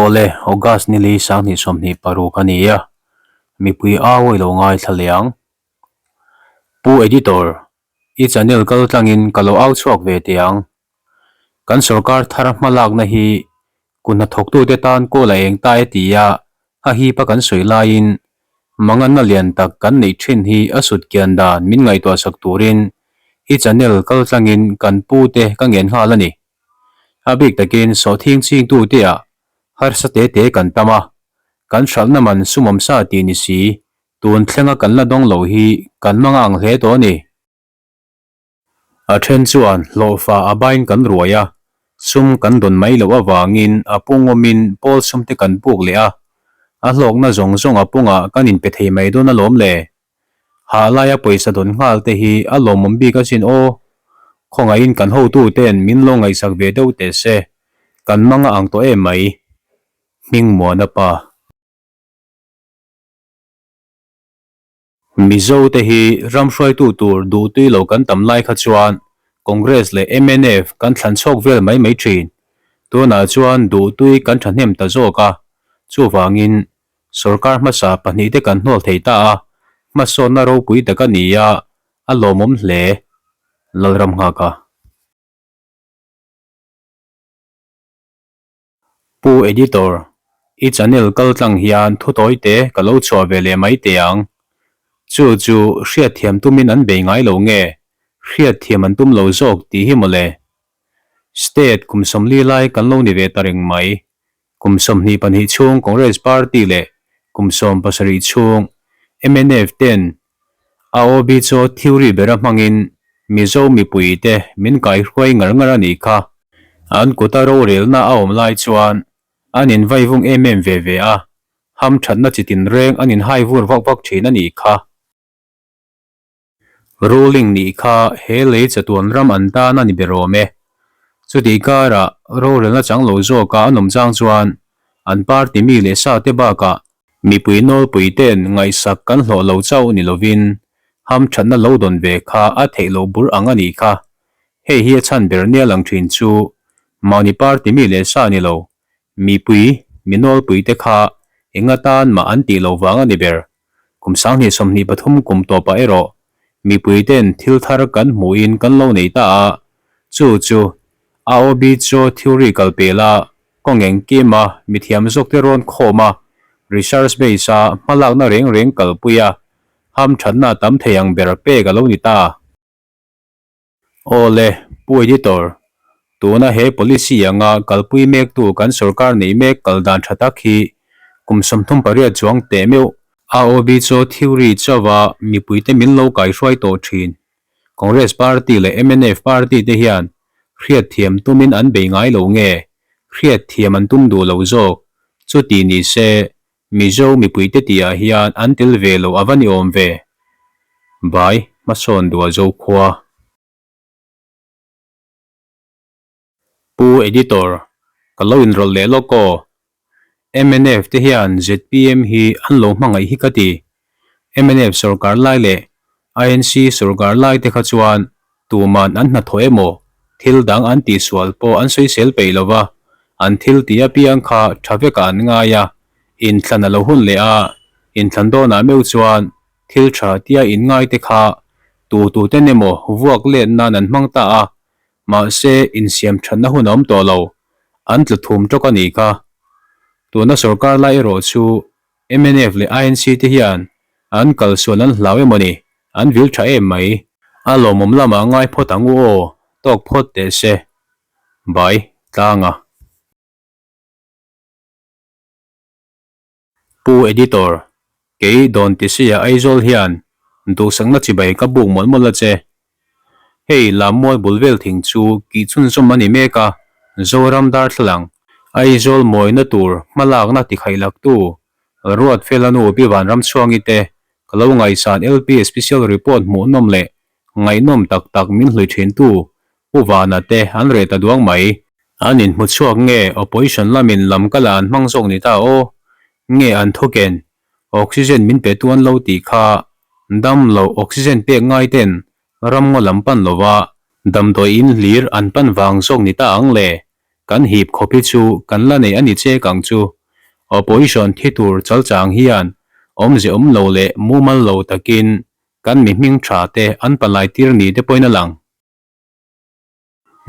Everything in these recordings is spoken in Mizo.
Awle, August nili 2026 a ni a, mipui au i lo ngaithla leh ang. Pu Editor, i channel kal tlangin ka lo au chhuak ve teh ang. Kan sorkar thar hmalakna hi kut hnathawktute tan kawl a eng ta e tia a hip a kan sawi laiin manganna lian tak kan neih thin hi a sut kian dan min ngaihtuahsak turin i channel kal tlangin kan pu te ka ngen nghal a ni. A bik takin sawhthing chingtute ah harsa te te kan tam a, kan hralhna man sumawm sa tih ni si tun thlenga kan la dawng lo hi kan hmang ang hle tawh a ni. A then chuan hlawhfa a bain kan ruai a, sum kan dawn mai loh avangin a pungawmin pawl sum te kan puk leh a, a hlawkna zawng zawng a pungah kan inpe thei mai dawn alawm le. Hah laia pawisa dawn nghal te hi a lawmawm bik asin aw. Khawngaihin kan hotu ten min lo ngaihsak ve deuh teh se, kan mang a ang tawh em mai. Hmingmuana pa. Mizo te hi ram hruaitu tur duhtui lo kan tam lai kha chuan Congress leh mnf kan thlan chhawk vel mai mai thin. Tunah chuan duhtui kan thahnem ta zawk a, chuvangin sorkar hmasa pahnihte kan hnawl thei ta a, hmasawnna ropui tak a ni a, a lawmawm hle. Lalramnghaka. Pu Editor, i channel kal tlang hian thu tawi te ka lo chhuah ve leh mai teh ang. Chu chu hriatthiam tumin an bei ngai lo nge, hriatthiam an tum lo zawk tih hi mawle. State kum 40 lai kan lo ni ve ta reng mai. Kum 22 chhung Congress Party leh kum 17 chhung mnf ten AOB chaw theory bera hmangin Mizo mipuite min kaihruai ngar ngar a nih kha. An kuta rorelna a awm lai chuan an invaivung em em ve ve a, hamthatna chi tinreng an inhai vur vak vak thin a nih kha. Ruling nih kha he lei chatuan ram an tan a ni ber awm e. Chutih karah rorelna chang lo zawka an awm chang chuan an party mi leh sa te bakah Mipui nawlpui ten ngaihsak kan hlawh lo chauh ni lovin hamthatna lo dawn ve kha a theih loh bur ang a nih kha. Hei hi a chhan ber nia lang thin chu mahni party mi leh sa ni lo, mipui, mi nawlpui te kha eng atan mah an tih loh vang a ni ber. Kum 2023 kum tawpah erawh mipui ten thil thar kan hmuhin kan lo nei ta a, chu chu AOB chaw theory kalpel a Kawng engkim a, mithiam zawkte rawn khawm a, research base a hmalakna reng reng kalpui a, hamthatna tam thei ang ber pek a lo ni ta. Aw le, Pu Editor, tuna he policy anga kalpui mektu kan sorkar neih mek kal dan tha tak hi kum 38 chuang teh meuh AOB chaw theory chauha mipuite min lo kaihruai tawh thin. Congress party leh mnf party te hian hriatthiam tumin an bei ngai lo nge, hriatthiam an tum duh lo zawk, chuti ni se Mizo mipuite tihah hian an tel ve lo a va ni awm ve. Bai, hmasawn duah Zokhua. Pu Editor, ka lo inrawlh leh lawk aw. Mnf te hian zpm hi an lo hmangaih hi ka ti. Mnf sorkar lai leh INC sorkar lai te kha chuan tuman an hnathawh emaw thil dang an tihsual pawh an sawisel peih lo va, an thil tih apiang kha tha vekah an ngai a, inthlan a lo hun leh a, inthlan dawnah meuh chuan thil tha tia inngai te kha tu tuten emaw vuak let nan an hmang ta a, Mahse, insiam thatna hun a awm tawh lo, an tla thum tawk a nih kha. Tuna sorkar lai erawh chu mnf leh INC te hian an kalsual an hlau emaw ni, an vil tha em mai. A lawmawm lamah ngai phawt ang u aw, tawk phawt teh se. Bai, Tlanga. Pu Editor, kei Dawn Tisia Aizawl hian duhsakna chibai ka buk mawlh mawlh a che. Hei Lammual bul vel thing chu kih chhunzawm a ni mek a, Zoram darthlalang, Aizawl mawina tur hmalakna tikhaih-laktu Ruatfela nu Pi Vanramchhuangi te ka lo ngaihsan LP Special Report hmuhnawm leh ngaihnawm tak tak min hlui thintu Pu Vana te an reh ta duang mai. An inhmu chhuak nge opposition lamin lam kala an hmang zawk ni ta aw? Nge an thuken oxygen min pe tu an lo tih kha dam lo oxygen pek ngai ten ramngaw lam pan lova damdawi in hlir an pan vang zawk ni ta ang le? Kan hip khawp hi chu kan la nei a ni chek ang chu. Opposition thi tur chalchang hian awmze awm lo leh mumal lo takin kan mi hming tha te an palai tir ni te pawhin a lang.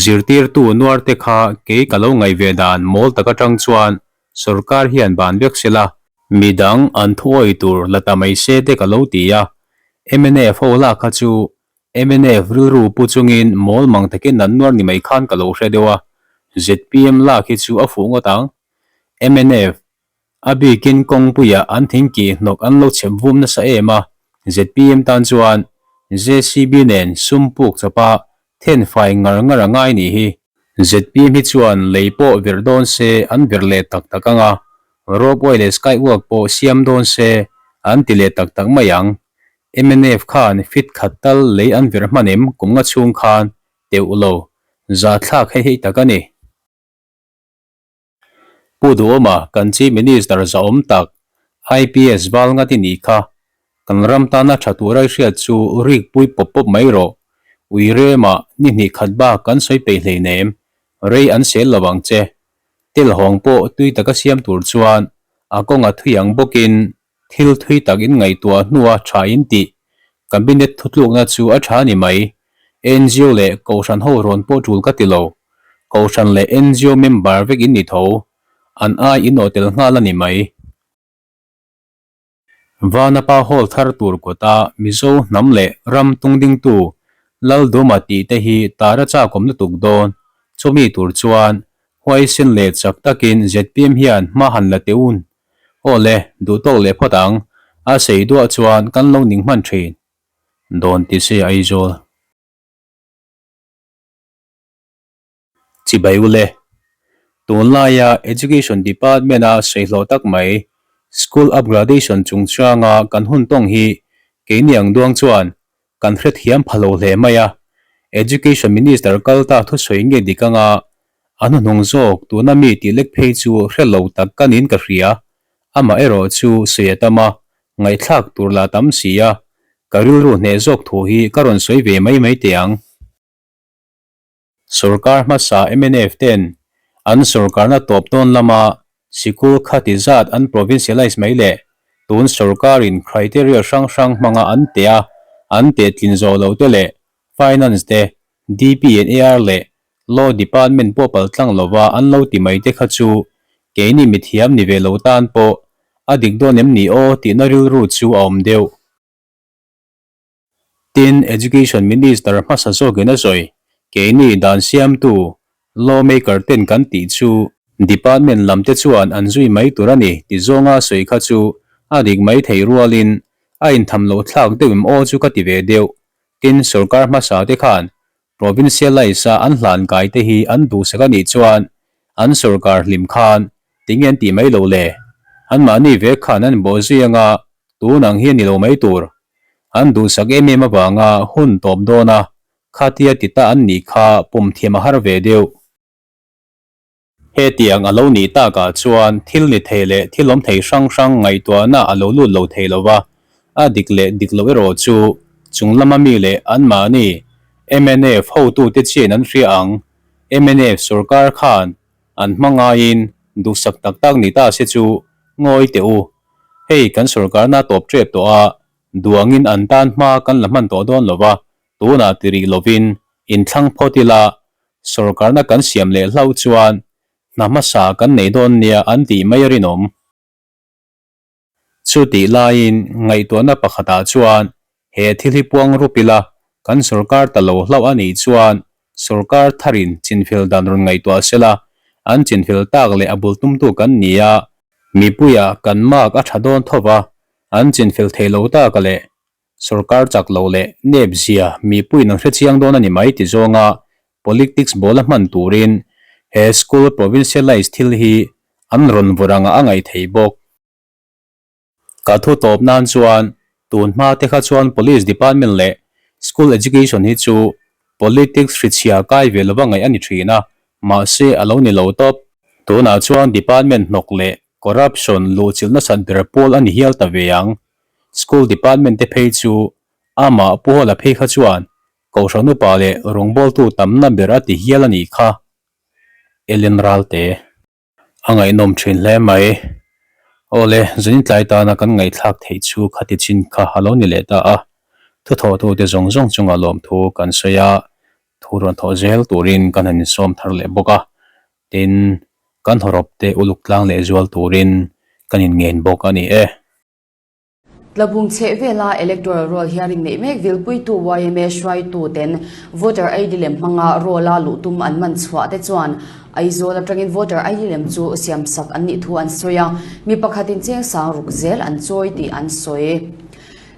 Zirtirtu nuar te kha kei ka lo ngaih ve dan mawl tak atang chuan sorkar hian ban vek sela, midang an thuawi tur la ta mai se te ka lo ti a, mnf ho lak kha chu mnf rilru pu chungin mawl mang takin an nuar ni mai khan ka lo hre deuh a, zpm lak hi chu a fuh ngawt ang. Mnf A bikin kawngpuiah an thingkih hnawk an lo chhep vum nasa em a, zpm tan chuan JCB nen sum puk chawpa then fai ngar ngar a ngai nih hi. Zpm hi chuan lei pawh virh dawn se an virh leh tak tak ang a, ropeway leh skywalk pawh siam dawn se an ti leh tak tak mai ang. Mnf khan fit khat tal lei an virh hman em kum nga chhung khan teuh lo, zahthlak hei hei tak a ni. Pu Duhawma kan Chief Minister zahawm tak IPS val ngat i nih kha. Kan ram tana tha tura i hriat chu rik pui pawp pawp mai rawh. Ui remah ni hnih khat bak kan sawi peih hleinem, rei an sel lo ang che. Telhawng pawh tui taka siam tur chuan a kawnga thui ang bawkin Thil thui tak in ngaihtuah hnua tha in tih Cabinet thutlukna chu a tha ni mai. NGO leh Kohhran ho rawn pawh tul ka ti lo. Kohhran leh NGO member vek in ni tho. An ai in aw tel nghal a ni mai. Vanapa Hall thar tur kawta Mizo hnam leh ram tungdingtu Lalduma tih te hi tar a chakawm lutuk dawn. Chumi tur chuan huaisen leh chak takin zpm hian hma han la teh un. Aw le, duh tawk leh phawt ang, a sei duah chuan kan lo ning hman thin. Dawn ti se Aizawl. Chibai u le. Tunlaia Education Department-a sawihlawh tak mai, School Upgradation chungchanga kan hun tawng hi keini ang duang chuan kan hrethiam pha lo hle mai a, Education Minister kal ta thusawi nge dik anga a hnuhnung zawk tuna mi tih lek phei chu hre lo tak ka niin ka hria, amah erawh chu sawi a tam a, ngaihthlak tur lah tam si a, ka rilru hneh zawk thu hi ka rawn sawi ve mai mai teh ang. Sorkar hmasa mnf ten an sorkarna tawp dawn lama sikul khati zat an provincialise mai leh tun sorkarin criteria hrang hrang hmanga an teh a, an teh tlin zawh loh te leh Finance te, DP and AR leh Law Department pawh paltlang lova an lo ti mai te kha chu keini mithiam ni ve lo tan pawh a dik dawn em ni aw tihna rilru chu a awm deuh. Tin, Education Minister hmasa zawkin a sawi, keini dan siamtu, law maker ten kan tih chu Department lam te chuan an zui mai tur a ni ti zawnga sawi kha chu a dik mai thei rualin a intham loh thlak deuh em aw chu ka ti ve deuh. Tin, sorkar hmasa te khan Provincialise a an hlan kai te hi an duhsak a nih chuan an sorkar hlim khan tinge an tih mai lo le? Anmahni vek khan an bawh zui anga tun ang hi a ni lo mai tur. An duhsak em em avanga hun tawp dawn a, khatia ti ta an nih kha pawm thiam a har ve deuh. Hetiang a lo nih takah chuan thil ni thei leh thil awm thei hrang hrang ngaihtuahna a lo lut lo thei lo va, a dik leh dik loh erawh chu chung lama mi leh anmahni mnf hotute chian an hria ang. Mnf sorkar khan an hma ngaiin duhsak tak tak ni ta se chu ngawi teh u. Hei kan sorkarna tawp tep tawh a, duangin an tan hma kan la hman tawh dawn lo va, tunah ti rih lovin inthlang phawt ila Sorkarna kan siam leh hlauh chuan hna hmasa kan nei dawn nia an tih mai a rinawm. Chutih laiin ngaihtuahna pakhatah chuan he thil hi puang rup ila kan sorkar ta lo hlauh a nih chuan sorkar tharin chinfel dan rawn ngaihtuah sela an chinfel tak leh a bul tumtu kan ni a, mipuiah kan mark a tha dawn tho va, an chinfel thei lo tak leh Sorkar chak lo leh nep zia mipuiin an hrechiang dawn a ni mai ti zawnga politics ball a hman turin he school provincialise thil hi an rawn vawrh anga a ngaih thei bawk. Ka thu tawp nan chuan tun hma te kha chuan police department leh school education hi chu politics hrichhia kai ve lova ngaih a ni thin a, mahse a lo ni lo tawp. Tunah chuan department hnawk leh corruption luhchilh nasat ber pawl a ni hial ta ve ang. School department te phei chu amah Pu Hawla phei kha chuan Kohhran upa leh rawngbawltu tamna ber a ti hial a nih kha. Ellen Ralte. A ngaihnawm thin hle mai. Awle, zanin tlai tana kan ngaihthlak theih chu khati chin kha a lo ni leh ta a. Thuthawhtute zawng zawng chungah lawmthu kan sawi a, thu rawn thawh zel turin kan han insawm thar leh bawk a. Tin, kan hawrawp te uluk tlang leh zual turin kan inngen bawk a ni e. Tlabung chheh vela Electoral Roll hearing neih mek vilpuitu yma hruaituten Voter ID lem hmanga roll-a luh tum an man chhuah te chuan Aizawl atangin Voter ID lem chu siamsak an nih thu an sawi a, mi pakhatin cheng sang ruk zel an chawi tih an sawi.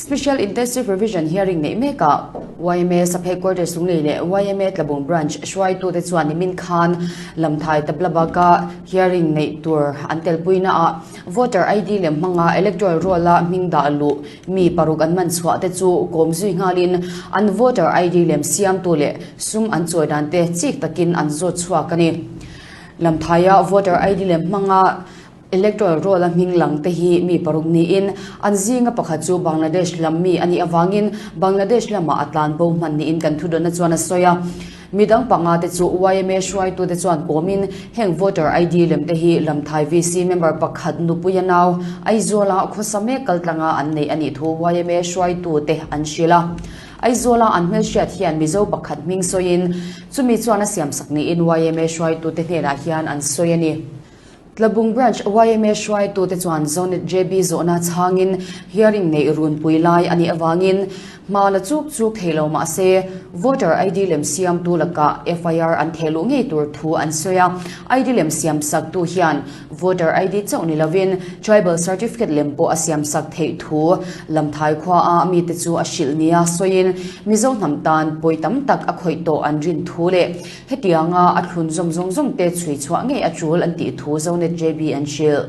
Special Intensive Revision hearing neih mekah yma Sub Headquarters Lunglei leh yma Tlabung Branch hruaitute chuan nimin khan Lamthai Tablabaka hearing neih tur an telpuinaah Voter ID lem hmanga electoral roll-a hming dah luh mi paruk an man chhuah te chu kawm zui nghalin an voter ID lem siamtu leh sum an chawi dan te chik takin an zawt chhuak a ni. Lamthaia voter ID lem hmanga electoral roll-a hming lang te hi mi paruk niin an zinga pakhat chu Bangladesh lam mi a nih avangin Bangladesh lamah a tlan bo hman niin kan thudawnna chuan a sawi a. Mi dang panga te chu yma hruaitute chuan kawmin heng voter ID lem te hi Lamthai VC member pakhat Nupuia nau Aizawla khawsa mek kaltlanga an nei a nih thu yma hruaitute an hrilh a. Aizawla an hmelhriat hian Mizo pakhat hming sawiin chumi chuan a siamsak niin yma hruaitute hnenah hian an sawi a ni. Tlabung Branch yma hruaitute chuan Zonet JB zawhna chhangin hearing neih runpui lai a nih avangin hma la chuk chuk thei lo mah se voter ID lem siamtu lakah FIR an theh luh ngei tur thu an sawi a. ID lem siamsaktu hian voter ID chauh ni lovin tribal certificate lem pawh a siamsak theih thu Lamthai khuaa mite chu a hrilh nia sawiin Mizo hnam tan pawi tam tak a khawih tawh an rin thu leh Hetianga a thlun zawm zawng zawng te chhui chhuah ngei a tul an tih thu Zonet JB an hrilh.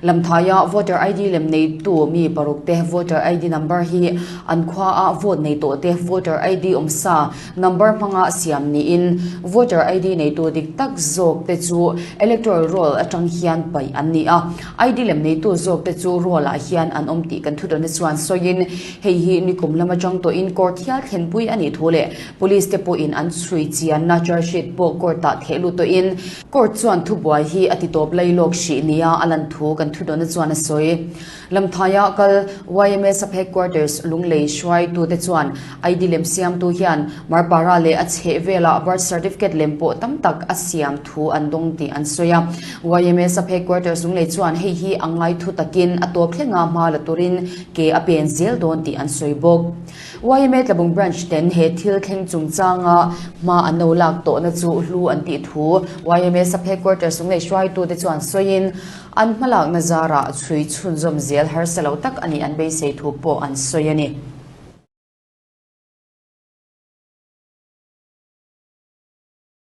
Lamthaia voter ID lem neitu mi paruk te voter ID number hi an khuaa vote nei tawh te voter ID awmsa number hmanga siam niin voter ID neitu dik tak zawk te chu electoral roll atang hian paih an ni a. ID lem neitu zawk te chu roll ah hian an awm tih kan thudawnna chuan sawiin hei hi nikum lam atang tawhin court hial thlenpui a nih thu leh Police te pawhin an chhui chianna charge sheet pawh court ah theh lut tawhin court chuan thubuai hi a ti tawp lai lawk hrih nia a lan thu kan thudawnna chuan a sawi. Lamthaia kal yma Sub Headquarters Lunglei hruaitute chuan ID lem siamtu hian Marpara leh a chheh velah birth certificate lem pawh tam tak a siam thu an dawng tih an sawi a. Yma Sub Headquarters Lunglei chuan hei hi a ngai thu takin a tawp thlenga hma la turin ke a pen zel dawn tih an sawi bawk. Yma Tlabung Branch ten he thil thleng chungchanga hma an lo lak tawhna chu hlu an tih thu yma Sub Headquarters Lunglei hruaitute chuan sawiin an hmalakna zarah chhui chhunzawm zel harsa lo tak a nih an beisei thu pawh an sawi a ni.